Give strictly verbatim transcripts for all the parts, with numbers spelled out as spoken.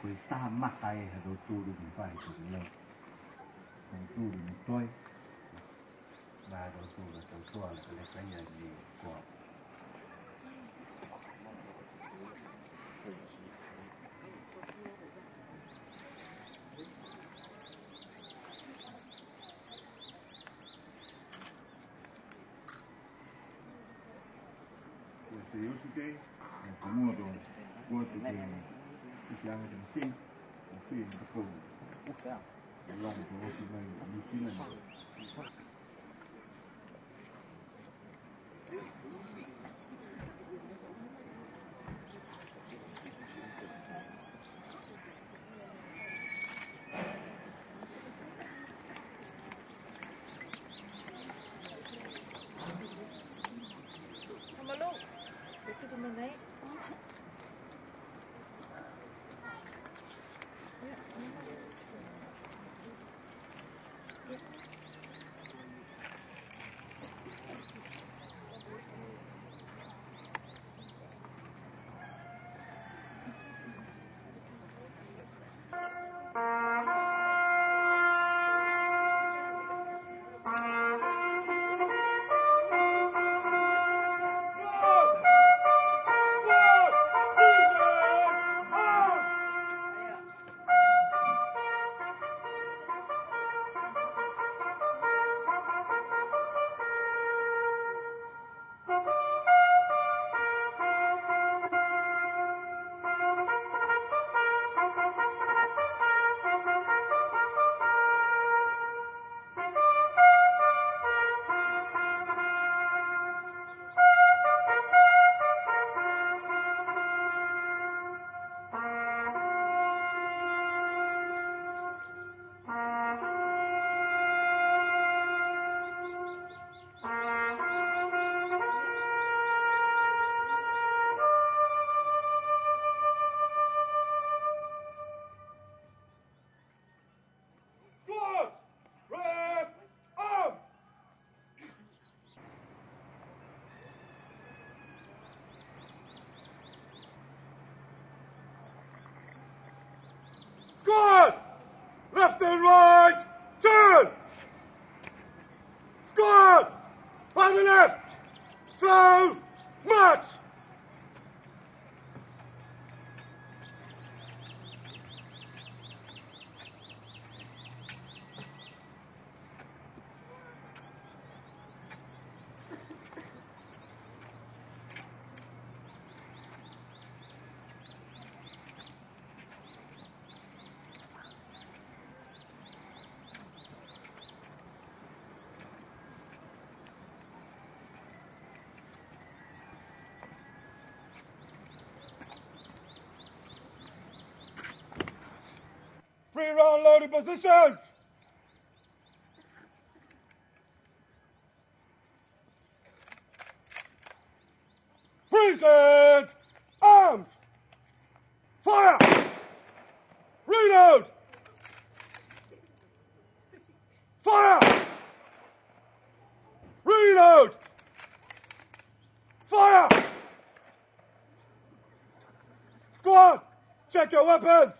Ko e taha maka e ha tautolu ne fai ko e lau. Tautolu ne toe. Ba tautolu a tautoa la ka le kaia ne koa. Ko e Yosuke, e, ko mua to, ko e to ke, ko e anga te machine, o si e to ko, e long to o ki mai, New Zealand. Squad! Rest! Arms! Squad! Left and right! Turn! Squad! By the left! Slow! March! Three round loading positions! Present arms! Fire! Reload! Fire! Reload! Fire! Squad, check your weapons!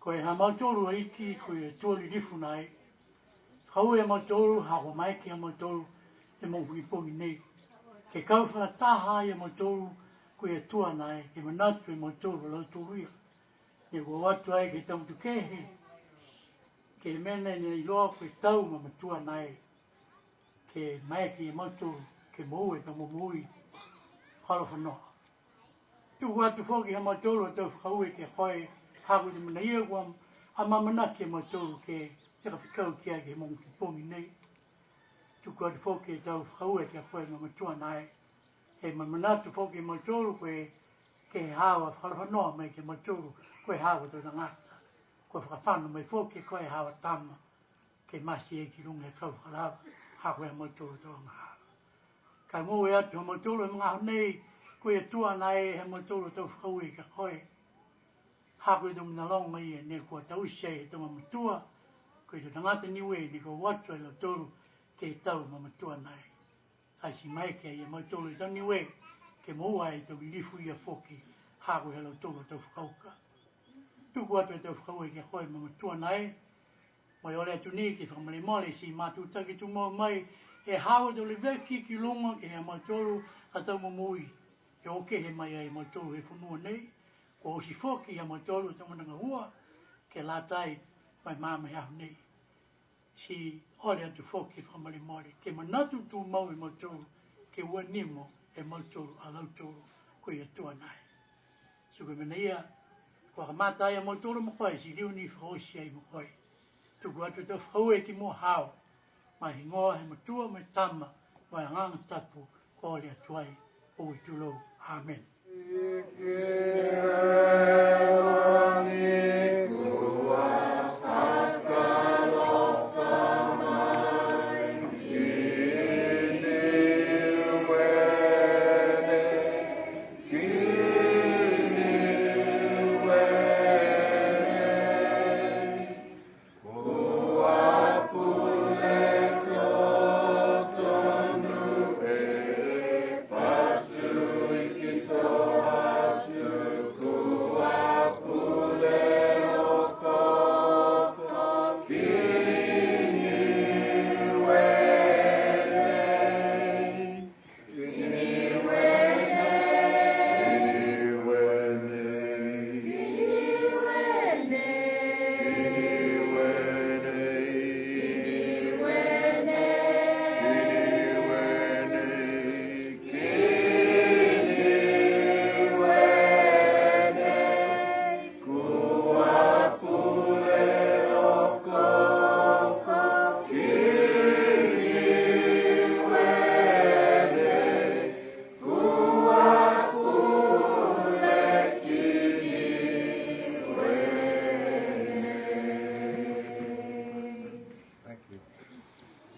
Ko e ha mautolu a iki, ko e Atua Lilifu nai. Fakaaue a mautolu, ha kua maeke a mautolu he mogo pogipogi nei. Ke kau fakataha a mautolu, ko e Atua nai, ke manatu a mautolu a lautolu ia. Ne kua o atu ai ke he tau matua kehe, ke he mena ne iloa ko e tau mamatua nai. Ke maeke a mautolu, ke moua e tau momoui. Halo fanoa. Tuku atu foki ha mautolu a tau fakaaue ki a koe, ha ko e tau mena ia kua amaamanaki a mautolu ke, ke fekau ki ai ke he mogo pogipogi nei. Tuku atu foki e tau fakaaue ki a koe mamatua nai. He manatu foki a mautolu ko e, ke he haau a fakalafanoa mai ki a mautolu, ko e haau a tau tagata. Ko e fakafano mai foki ko e haau a tama. Ke mate ai ki luga e kau fakalava, ha ko e ha mautolu tau agahala. Ka e moua atu ha mautolu he magaaho nei, ko e Atua nai ha mautolu tau fakaaue ki a koe. Ha ko e tau mena loga ia ne kua taute ai he tau mamatua, ko e tau tagata Niue ne kua o atu a lautolu ke he tau mamatua nai. Ai ti maeke ia mautolu e tau Niue, ke moua e tau lilifu ia foki, ha ko e ha lautolu tau fakauka. Tuku atu e tau fakaaue ki a koe mamatua nai, mo e ole atu ni ke fakamolemole ti matutaki tumau mai, e haau a tau leveki ki luga ke he ha mautolu a tau momoui, e o kehe mai ai mautolu he fonua nei, kua oti foki ha mautolu a tau mena gahua, ke lata ai mo e magaaho nei. Ti ole atu foki fakamolemole, ke manatu tumau e mautolu, ke ua nimo e mautolu a lautolu, ko e Atua nai. Ti ko e mena ia, kua kamata ai a mautolu mo koe, ti liu ni fakaoti ai mo koe. Tuku atu e tau fakaaue ki mua haau, ma e higoa he Matua, mo e Tama, mo e Agaga Tapu, kua ole atu ai, o i tulou. Amen. Thank you.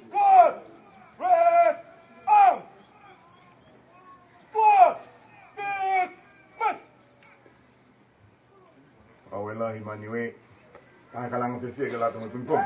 Squad, press out! Squad, dismiss! Fakaaue lahi ma Niue. Ka e kalaga fiafia ke lata mo e pogipogi.